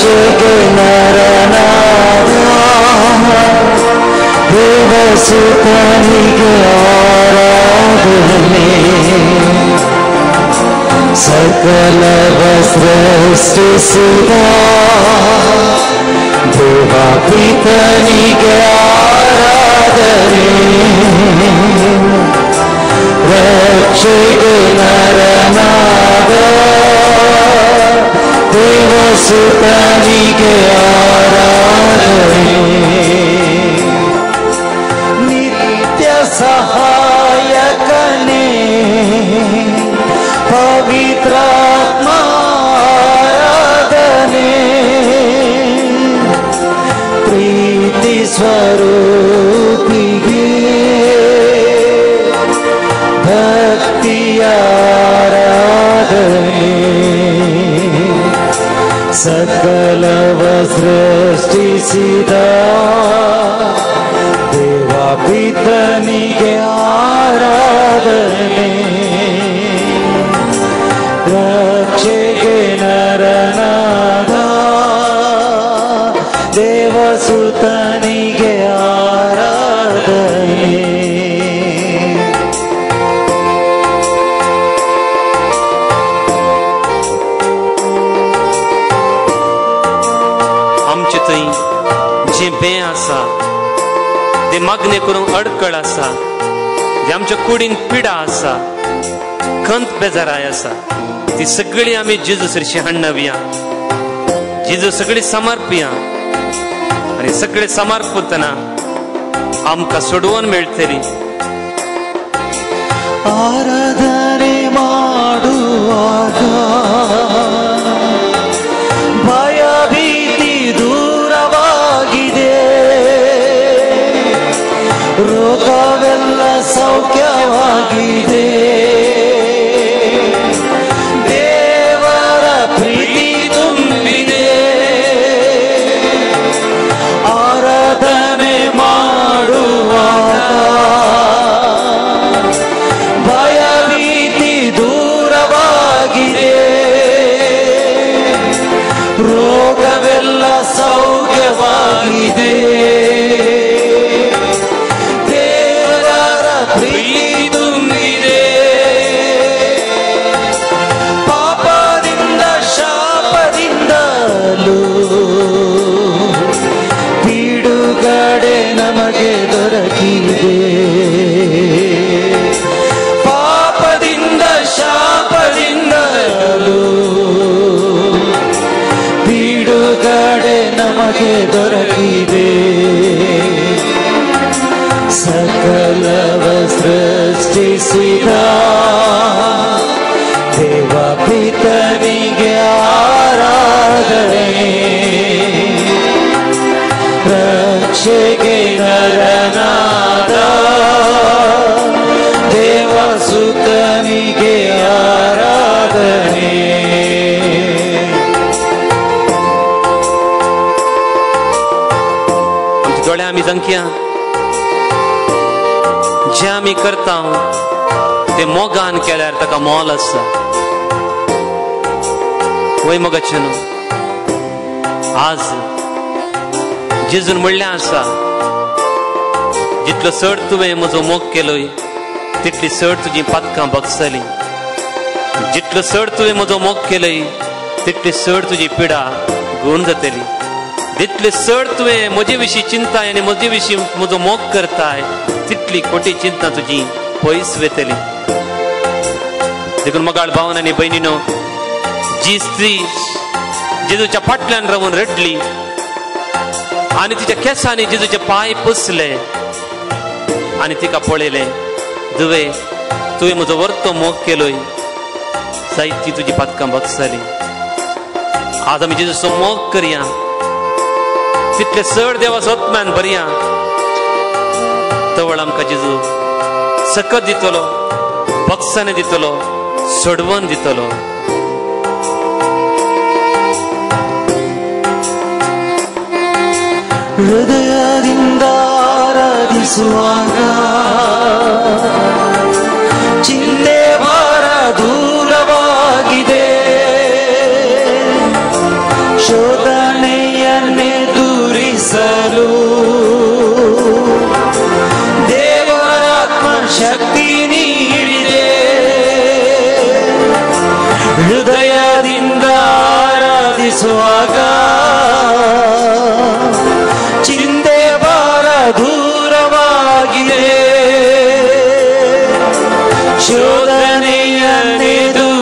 ರಕ್ಷೆಗೆ ನರನಾದ ದೇವಸುತನಿಗೆ ಆರಾಧನೆ. ಸಕಲವ ಸೃಷ್ಟಿಸಿದ ದೇವಪಿತನಿಗೆ ಆರಾಧನೆ. ರಕ್ಷೆಗೆ ನರನಾದ ದೇವಸುತನಿಗೆ ಆರಾಧನೆ. ನಿತ್ಯ ಸಹಾಯಕನೇ ಪವಿತ್ರಾತ್ಮ ಆರಾಧನೆ. ಪ್ರೀತಿ ಸ್ವರೂಪಿಗೆ ಭಕ್ತಿಯ ಆರಾಧನೆ. ಸಕಲವ ಸೃಷ್ಟಿಸಿದ ದೇವಪಿತನಿಗೆ ಆರಾಧನೆ. ರಕ್ಷೆಗೆ ನರನಾದ ದೇವಸುತನಿಗೆ ಆರಾಧನೆ. आमचे थंय जें बें आसा ते मागणे करूंक अडकळ आसा, जे आमच्या कुडीन पिडा आसा, खंत बेजाराय आसा, ती सगळी आमी जेजू सरशी हाडणावया. जेजू सगळी समर्पया आनी सगळे समर्पतना आमकां सोडोवन मेळटली. ಆರಾಧನೆ ಮಾಡುವಾಗ ಭಯ ಭೀತಿ ದೂರವಾಗಿದೆ, ರೋಗವೆಲ್ಲ ಸೌಖ್ಯವಾಗಿದೆ. ದೇವರ ಪ್ರೀತಿ ತುಂಬಿದೆ. ಆರಾಧನೆ ಮಾಡುವಾಗ ಭಯ ಭೀತಿ ದೂರವಾಗಿದೆ, ರೋಗವೆಲ್ಲ ಸೌಖ್ಯವಾಗಿದೆ. ದೇವರ ಪ್ರೀತಿ ತುಂಬಿದೆ. ಪಾಪದಿಂದ ಶಾಪದಿಂದಲೂ ಬಿಡುಗಡೆ ನಮಗೆ ದೊರಕಿದೆ. ಪಾಪದಿಂದ ಶಾಪದಿಂದಲೂ ಬಿಡುಗಡೆ ನಮಗೆ ದೊರಕಿದೆ. ಸಕಲವ ಸೃಷ್ಟಿಸಿದ ದೇವಪಿತನಿಗೆ ಆರಾಧನೆ. ರಕ್ಷೆಗೆ ನರನಾದ ದೇವಸುತನಿಗೆ ಆರಾಧನೆ. आमचे दोळे आमी जांकया जें आमी करता ते मोगान केल्यार ताका मोल आसा. वय मोगाचें न्हू, आज जेजून म्हणलें आसा, जितलो चड तुवें म्हजो मोग केलोय तितली चड तुजी पातकां बगसली. जितलो चड तुवें म्हजो मोग केलोय तितली चड तुजी पिडा गुण जातली. जितले चड तुवें म्हजे विशीं चिंताय आनी म्हजे विशीं म्हजो मोग करताय तितली खोटी चिंता तुजी पयस वेतली. देखून मगाळ भावन आनी भयणीनो, जी स्त्री जेजूच्या फाटल्यान रावून रडली आनी तिच्या केंसांनी जेजूचे पांय पुसले आनी तिका पळयलें, दुवे तुवें म्हजो वर्तो मोग केलोय, जायती तुजी पातकां बगसली. आज आमी जेजूचो मोग करया, तितले चड देवाचो आत्म्यान भरया, तवळ आमकां जेजू सकत दितलो, बगसाने दितलो, सोडवण दितलो. ಹೃದಯದಿಂದ ಆರಾಧಿಸುವಾಗ ಚಿಂತೆ ಭಾರ ದೂರವಾಗಿದೆ, ಶೋಧನೆ ಆರಾಧಿಸುವಾಗ.